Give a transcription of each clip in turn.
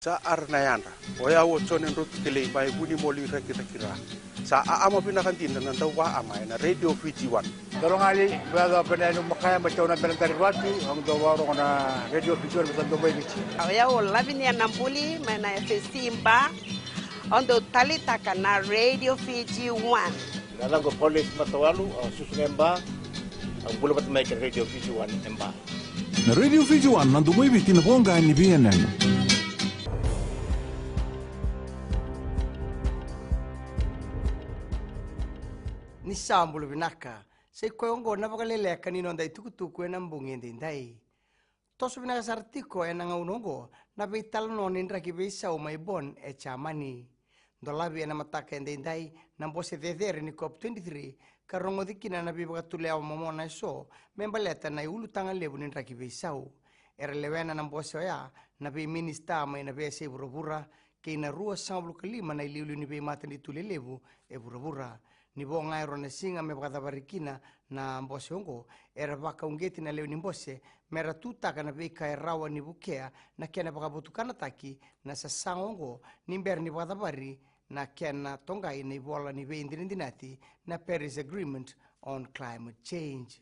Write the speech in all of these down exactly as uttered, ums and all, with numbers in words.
Sa ara na yadra. O yau o Jone Drotu Kelei mai Vunimoli, Rakiraki, Ra. Sa aama vinaka dina na dauvaama ena Radio Fiji One. Dolo gali, vea dau pena yani makaya, mai tau na bena dari vatu, au dau varogo na Radio Fiji One, mai sa dau mai Viti. O yau o Lavinia Nabuli, mai na F S C Ba, au dau talitaka na Radio Fiji One. Na yacaqu o Paulus Matawalu, au susu ga e Ba, au bula vata mai kei na Radio Fiji One e Ba. Na Radio Fiji One, na domo i Viti, na voqa ni veiyanuyanu. Ni sa bula vinaka. Sa i koya oqo na vakaleleka ni noda itukutuku ena bogi edaidai. Toso vinaka sara tiko ena gauna oqo na veitalanoa ni draki veisau mai Bonn e Jamani. Dolavi ena mataka edaidai na bose cecere ni COP twenty-three, ka rogoci kina na veivakatulewa momona eso me baleta na iulutaga levu ni draki veisau. Era lewena na bose oya na veiminisita mai na veiyasai vuravura kei na ruasagavulu ka lima na iliuliu ni veimatanitu lelevu e vuravura. Ni vo ga e rua na siga me vakacavari kina na bose oqo, era vakauqeti na lewe ni bose me ra tutaka na veika e rawa ni vukea na kena vakavotukanataki na sasaga oqo ni bera ni vakacavari na kena toqai na ivola ni veidinadinati na Paris Agreement on Climate Change.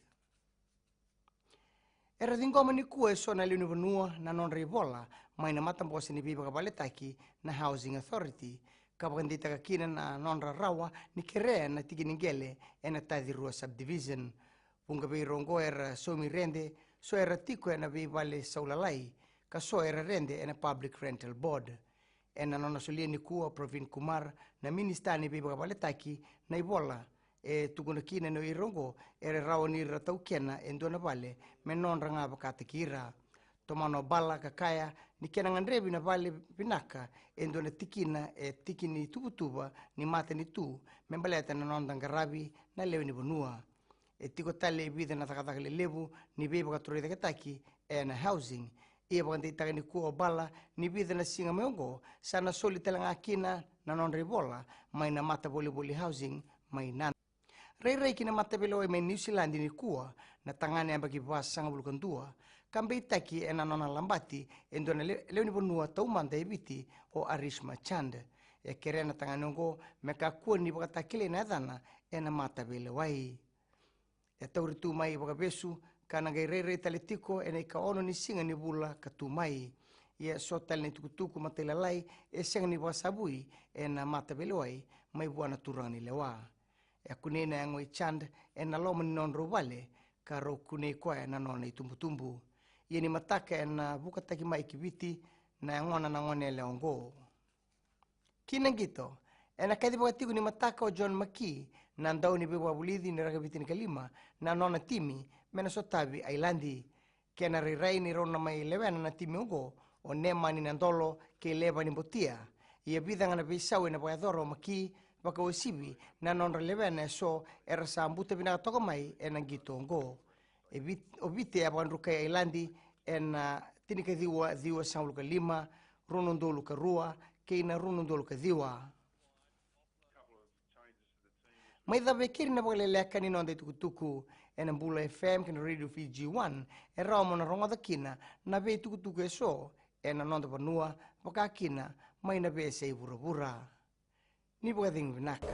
Era ciqoma nikua eso na lewe ni vanua na nodra ivola mai na matabose ni veivakavaletaki na Housing Authority, ka vakadeitaka kina na nodra rawa ni kerea na tiki ni qele ena Taci Rua Subdivision. Vuqa vei ira oqo era saumi rede, so era tiko ena veivale saulalai, ka so era rede ena Public Rental Board. Ena nona solia nikua o Praveen Kumar, na minisita ni veivakavaletaki, na ivola e tukuna kina ni o ira oqo era rawa ni ra taukena e dua na vale me nodra ga vakataki ira. Tomana o Bala ka kaya ni kena gadrevi na vale vinaka e dua na tikina e tiki ni tuvatuva ni matanitu me baleta na noda qaravi na lewe ni vanua. E tiko tale e vica na cakacaka lelevu ni veivakatorocaketaki ena housing. Ia vakadeitaka nikua o Bala ni vica na siga mai oqo sa na soli tale ga kina na nodra ivola mai na matavolivoli housing mai Nadi. Rairai ki na mataveilewai mai Niusiladi nikua na tagane yabaki vasagavulu ka dua, ka beitaki ena nona labati e dua na le-, lewe ni vanua taumada e Viti, o Arishma Chand. E kerea na tagane oqo me kakua ni vakatakilai na yacana ena mataveilewai. E tauri tu mai vakavesu ka na qai rairai tale tiko ena ikaono ni siga ni vula ka tu mai. Ia so tale na itukutuku matailalai e sega ni vakasavui ena mataveilewai mai vua na turaga ni lewa. E kunei na yago i Chand ena loma ni nodrau vale ka rau kunei koya na nona itubutubu. Ia ni mataka ena vukataki mai ki Viti na yagona na goneyalewa oqo. Ki na qito, ena kacivaka tiko ni mataka o John McKee, na dau ni veivakavulici ni rakavi tinikalima, na nona timi me na sotavi Ailadi. Kena rairai ni rau na mai lewena na timi oqo o Nemani Nadolo kei Levani Botia. Ia vica ga na veisau ena vakayacora o McKee, vakauasivi na nodra lewena eso era sa buta vinaka toka mai ena qito oqo. E Vit-, o Viti e a vakadrukai Ailadi ena tinikaciwa ciwasagavulu ka lima, rua na udolu ka rua kei na rua na udolu ka ciwa. Mai cava e keri na vakaleleka ni noda itukutuku ena Bula F M kei na Radio Fiji One, e rawa mo na rogoca kina na veitukutuku eso ena noda vanua, vaka kina mai na veiyasai vuravura. Ni vakacegu vinaka.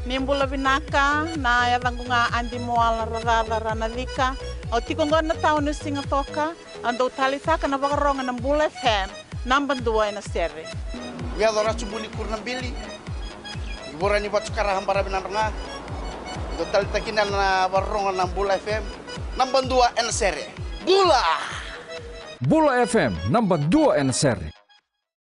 Ni bula vinaka, na yacaqu ga Adi Moala Racaca Ranacika. Au tiko oqo na tauni o Sigatoka, au dau talitaka na vakarorogo na Bula F M, naba dua ena sere. Au yaco Ratu Buni Kurunabili, i vura ni Vatu Kara, Baravi Nadroga. Au dau talitaka kina na vakarorogo na Bula F M, naba dua ena sere. Bula! Bula F M, naba dua ena sere.